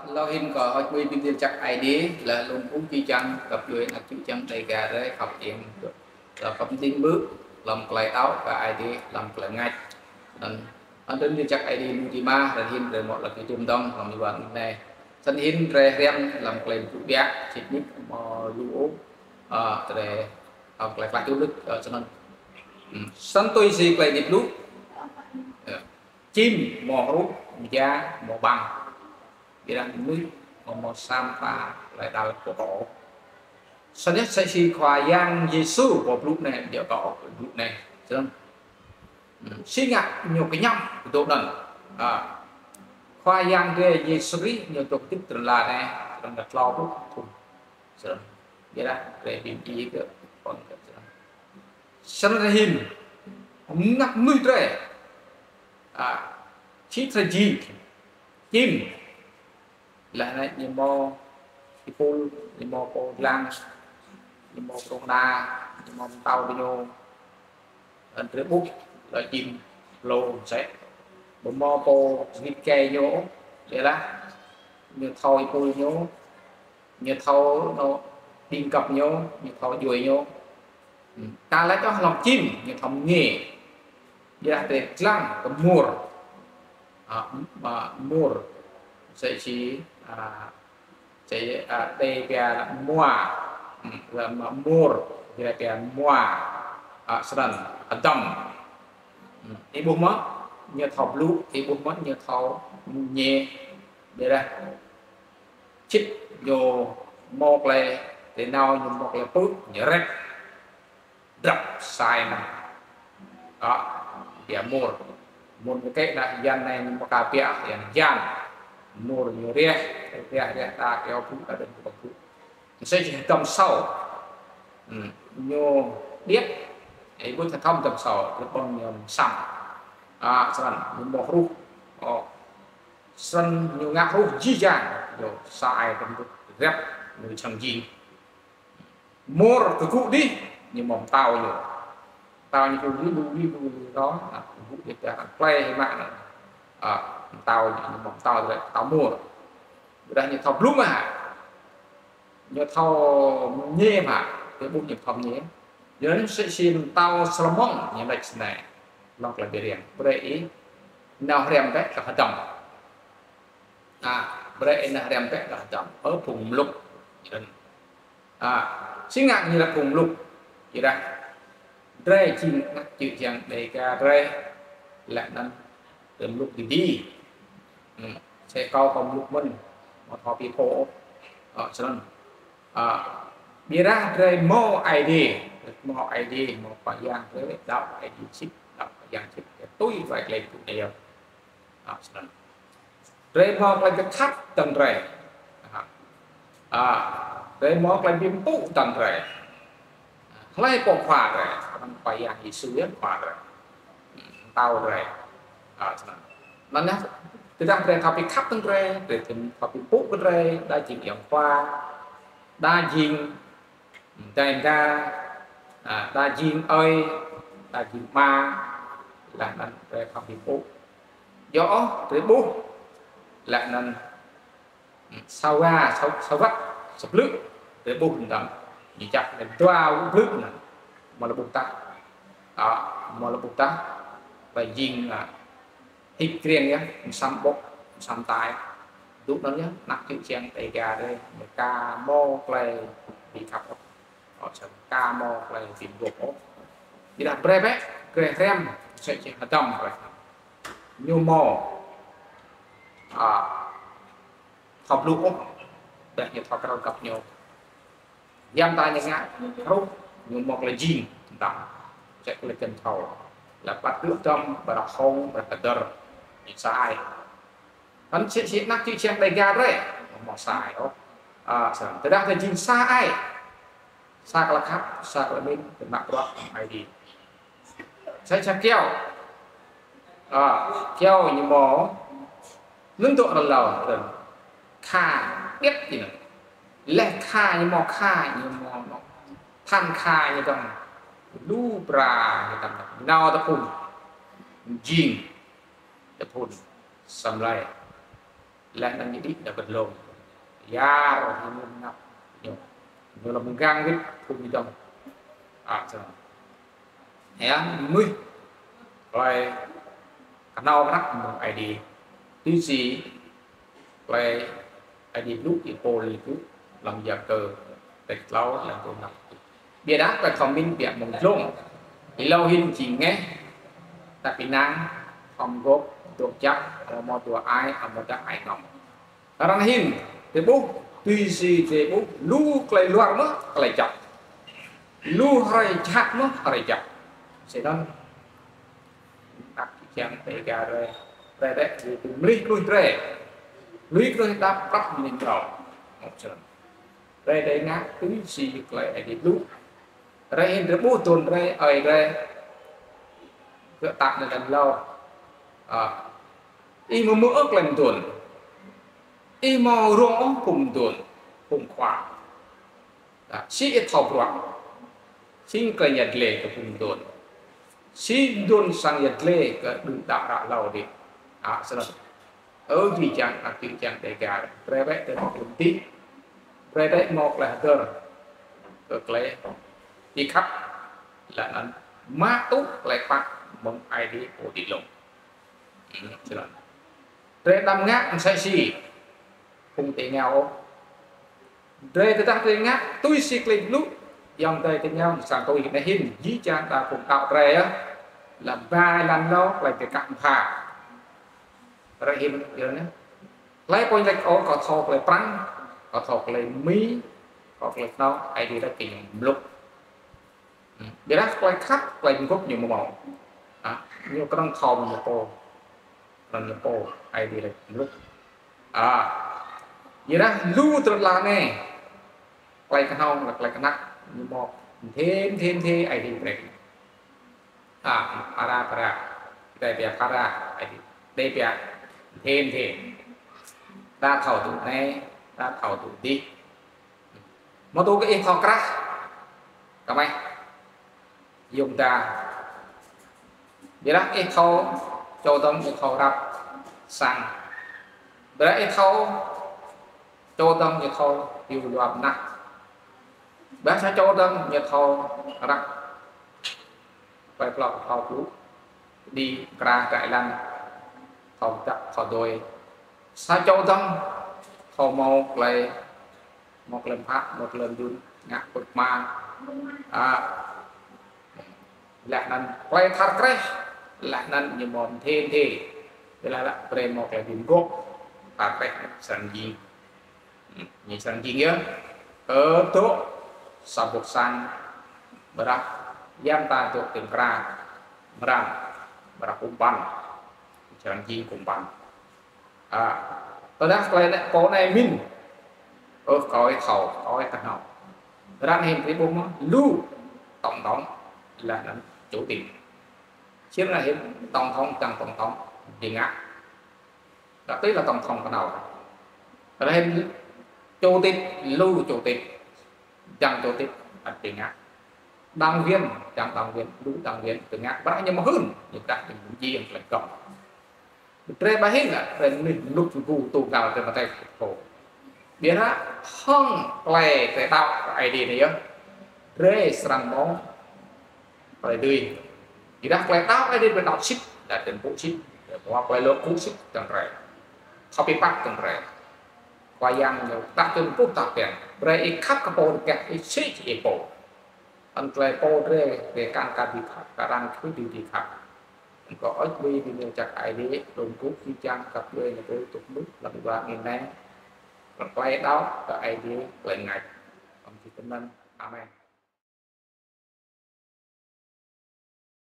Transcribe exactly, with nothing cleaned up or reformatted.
Êlâo hĭn kâo hơ̆k mui bi mni lač jăk Aê Diê, leh anăn ung ki čiăng kơ djuê anak čư̆ čiăng Dega drei khăp čiăng. Leh khăp mđing mơ̆, hlăm klei đăo kơ Aê Diê, hlăm klei mngač. Anăn, anăn bi mni lač jăk Aê Diê lu ti ma, leh hĭn drei mâo leh ki dŭm dŏng, hlăm êwan anei. Snăn hĭn drei hriăm, hlăm klei blŭ biă, čĭt nik mâo lu ôh, a, drei, hlăm klei klah čŭn nik, a, snăn. Hmm, snăn tui si klei Aê Diê blŭ. Ya. Čĭm mâo hruh, mja mâo ƀăng. Ƀiădah mnuih amâo mâo sa mta klei đăo kơ kâo. Snăn yơh msĕ si Khua Yang Yêsu pô blŭ anei, djŏ kâo blŭ anei. Snăn. Hmm, si ngă ñu kñăm kơ dôk anăn. A. Khua Yang drei Yêsu Krist ñu dôk hdĭp ti lăn ala anei, snăn tlâo pluh thŭn. Snăn. Ƀiădah drei bi mdjiê kơ, pŏng kơ snăn. Snăn hĭn. Anak mnuih drei. A, čĭm sa jih. Čĭm. Leh anăn ñu mâo êpul, ñu mâo pô dlăng, ñu mâo krông na, ñu mâo mtao diñu. Anăn drei ƀuh, leh čĭm hlô msĕ. Ƀu mâo pô gĭt gai ñu, ƀiădah ñu thâo êpul ñu, ñu thâo anôk ƀĭng găp ñu, ñu thâo djuê ñu. Hmm. Ka lač ôh hlăm čĭm, ñu thâo mñê. Ƀiădah drei dlăng kơ mur. A, m-, a, mur. Msĕ si, a, msĕ, a, drei pia mua. Hmm, hlăm mur, drei pia mua. A, snăn, hdăm. Hmm, ih ƀuh mơ̆, ñu thâo blŭ, ih ƀuh mơ̆, ñu thâo mñê. Ƀiădah čĭt ñu mâo klei, ti nao ñu mâo klei pưk, ñu rĕk. Drăp sa ai mơh. Đó, pia mur. Mur ñu kĕ dah yan anei ñu mâo ka pia, yan yan. Mur ñu riah, riah, riah, ta keo pưk, ta đơ̆ng pưk. Msĕ si hdăm sâo. Hmm, ñu điêt, ih ƀuh hdăm, hdăm sâo, drei ƀơ̆ng ñu msăm. A, snăn, ñu mâo hruh. Ơ. Snăn ñu ngă hruh jih jang, ñu sa ai tơm dŭk rep, ñu čang jing. Mur kgŭ dih, ñu mâo mtao ñu. Mtao ñu kgŭ dih, lu dih, lu dih, lu dih, lu dih, a, kgŭ dih, a, klei hĭ mă anăn. A, mtao ñu, ñu mâo mtao dih, mtao mur. Ƀiădah ñu thâo blŭ mă. Ñu thâo mñê mă, drei ƀuh ñu thâo mñê. Yua anăn msĕ si mtao Salômôn ñu lač snei. Hlăm klei bi hriăm. Brei ih nao hriăm bĕ kơ hdăm. A, brei ih nao hriăm bĕ kơ hdăm. Ơ phung mluk. Yua anăn. A, si ngă ñu lač phung mluk. Ƀiădah drei jing anak čư̆ čiăng Dega drei. Leh anăn drei mluk didi. Hmm. Msĕ kâo kâo mluk mơ̆n. Amâo thâo bi pô ôh. Ơ, snăn. A, ƀiădah drei mâo Aê Diê, mâo Aê Diê, mâo Khua Yang drei, đăo Aê Diê sĭt, đăo Khua Yang sĭt, tui klei, klei blŭ anei. A, snăn. Drei mâo klei bi khăp hdơ̆ng drei. A. A, drei mâo klei bi mpŭ hdơ̆ng drei. Hlei pô khua drei, anăn Khua Yang Yêsu yơh khua drei. Mtao drei. A, snăn. Anăn yơh, tơdah drei thâo bi khăp hdơ̆ng drei, drei thâo bi mpŭ kơ drei, đa jing ayŏng khua, đa jing dai mda, a, đa jing ơi, đa jing ama, leh anăn drei thâo bi mpŭ. Djŏ ôh, drei ƀuh, leh anăn sa wa, sa, sa wăt, sa blư̆, drei ƀuh mdăm. Ñu čăk leh dua blư̆ anăn. Amâo lŏ ƀuh tah. A, amâo lŏ ƀuh tah. Klei jing, a, hip kriêng yơh, msăm ƀô̆, msăm tai. Dŭ anăn yơh, anak čư̆ čiăng Dega drei, ñu ka mâo klei bi khăp ôh. Ơ, snăn ka mâo klei bi mguôp ôh. Ƀiădah brei bĕ, drei hriăm, msĕ si hdăm drei. Ñu mâo, a, thâo blŭ ôh, ƀiădah ñu thâo kral găp ñu. Ya mta ñu ngă, hruh, ñu mâo klei jing, mtam. Msĕ klei kăn thâo. Leh păt dŭ hdăm, ƀiădah hŏng, ƀiădah hdơr. Ñu sa ai. Anăn msĕ si anak čư̆ čiăng Dega drei, amâo sa ai ôh. A, snăn. Tơdah drei jing sa ai. Sa klei khăp, sa klei mĭn, drei mă bruă hŏng Aê Diê. Sa čô kyâo. A, kyâo ñu mâo, anăn dôk êlâo, anăn. Kha, điêt ñu anăn. Leh kha ñu mâo kha, ñu mâo, mâo. Than kha ñu dơ̆ng. Lu bra ñu dơ̆ng. Nao tơ phŭn. Jing. Tơ phŭn. Sa mlei. Leh anăn ñu đĭ nao kơ dlông. Yar ñu ngă ñu. Ñu lŏ mgang wĭt phung ñu dơ̆ng. A, snăn. Ya, mnuih klei knhâo knhăk mơ̆ng Aê Diê. Tui si klei Aê Diê blŭ, Y-Pôl blŭ hlăm Yakơ kdrêč tlâo hlăm êtuh năm. Ƀiădah klei thâo mĭn biă mơ̆ng dlông. Êlâo hĭn jing ngeh, tapi năng, hŏng gôp, dôk jăk, amâo mâo dua ai, amâo dah ai ngŏ. Arăng hĭn, drei ƀuh, tui si drei ƀuh, lu klei luar mơh, klei jăk. Lu hruê jhat mơh, hruê jăk. Snăn, anak čiăng Dega drei, drei, drei, drei, drei, mlih knuih drei. Mlih knuih đăp prăp mlih mrâo. Mâo snăn. Drei, drei ngă tui si klei Aê Diê blŭ. Drei hĭn drei ƀuh mduôn drei, ơi drei. Gơ̆ tă anăn lăn êlâo. A. Ih amâo mâo ôh klei mduôn. Ih amâo rông ôh phung mduôn, phung khua. A, si ih thâo bruă. Si klei yăl dliê kơ phung mduôn. Si mduôn srăng yăl dliê kơ đưm đă hră êlâo dih. A, snăn. Ơ, jih jang, anak jih jang Dega. Brei wĕ drei mâo klei mđĭ. Brei wĕ mâo klei hdơr. Kơ klei bi khăp. Leh anăn mă tŭ klei kpă mơ̆ng Aê Diê pô ti dlông. Hmm, snăn. Drei đăm ngă msĕ si phung ti êngao ôh. Drei tơdah drei ngă tui si klei blŭ, ayŏng adei ti êngao srăng tui. Anei hĭn, jih jang đa phung đăo drei yơh. Lăm bai lăn lâo, klei bi kăp mbha. Drei hĭn, yơh anei. Klei pô lač ôh, kâo thâo klei Prăng, kâo thâo klei Mi, kâo klei knhâo, Aê Diê lač kơ ñu mluk. Hmm. Ƀiădah klei khăp, klei mguôp ñu amâo mâo. A, ñu knŏng thâo ñu pô. Knŏng ñu pô, Aê Diê lač mluk. A, ƀiădah lu tơl anei. Klei knhâo, klei knhăk, ñu mâo mdê, mdê, mdê, Aê Diê brei. A, phara, phara. Drei pia phara, Aê Diê. Drei pia mdê, mdê. Đa thâo tŭ anei, đa thâo tŭ dih. Mâo tŭ kơ ih thâo krah. Kmeh. Yŏng da. Ƀiădah ih thâo, čô dơ̆ng ih thâo răp sang. Ƀiădah ih thâo, čô dơ̆ng ih thâo, hiu luam nah. Ƀiădah sa čô dơ̆ng ih thâo răp. Klei blŏ thâo blŭ. Đĭ, mkra, gai lăn. Thâo dăp, thâo dui. Sa čô dơ̆ng thâo mâo klei, mâo klei mbha, mâo klei mdŭn, ngă kŭt hma. A, leh anăn klei thar kreh, leh anăn ñu mâo mdê mdê. Leh leh brei mâo klei bi mguôp, thar kreh srăng jing. Hmm, ñu srăng jing yơh. Kơ dôk sa boh sang, ƀiădah ya mta dôk ti mkra, mram, ƀiădah kŭmpăn. Srăng jing kŭmpăn. A, tơdah klei anei, pô anei mĭn. Ơ, kâo ih thâo, kâo ih knhâo. Arăng hĭn ti ƀuh mơh, lu tổng thống, leh anăn chủ tịch. Snăn hĭn tổng thống, čiăng tổng thống, bi ngă. Dah tui leh tổng thống knhâo. Arăng hĭn chủ tịch, lu chủ tịch, čiăng chủ tịch, ăt bi ngă. Đảng viên, čiăng đảng viên, lu đảng viên, bi ngă. Ƀiădah ñu mâo hưn, ñu dah ñu jing klei gŏng. Drei ƀai hĭn leh, drei mnuih mluk mgu tŭ găl drei mâo klei khô. Ƀiădah hŏng klei drei đăo kơ Aê Diê anei yơh. Drei srăng mâo klei dưi. Ƀiădah klei đăo Aê Diê drei đăo sĭt, leh drei mpŭ sĭt, drei mâo klei luă gŭ sĭt čiăng drei. Thâo bi pap čiăng drei. Khua Yang ñu dah čŭn puh tah pia. Brei ih khăp kơ pô, ih gah ih sĭt ih pô. Anăn klei pô drei, drei kăn ka bi khăp, kăn kơ bi khăp. Kơ ôč bi bi ñu čăk Aê Diê, lŏ gŭ jih jang kăp djuê ñu tui tŭk mŭt, lăm dua ngĭn anei. Klei đăo kơ Aê Diê, klei mngač. Ăm čih tinăn. Amen.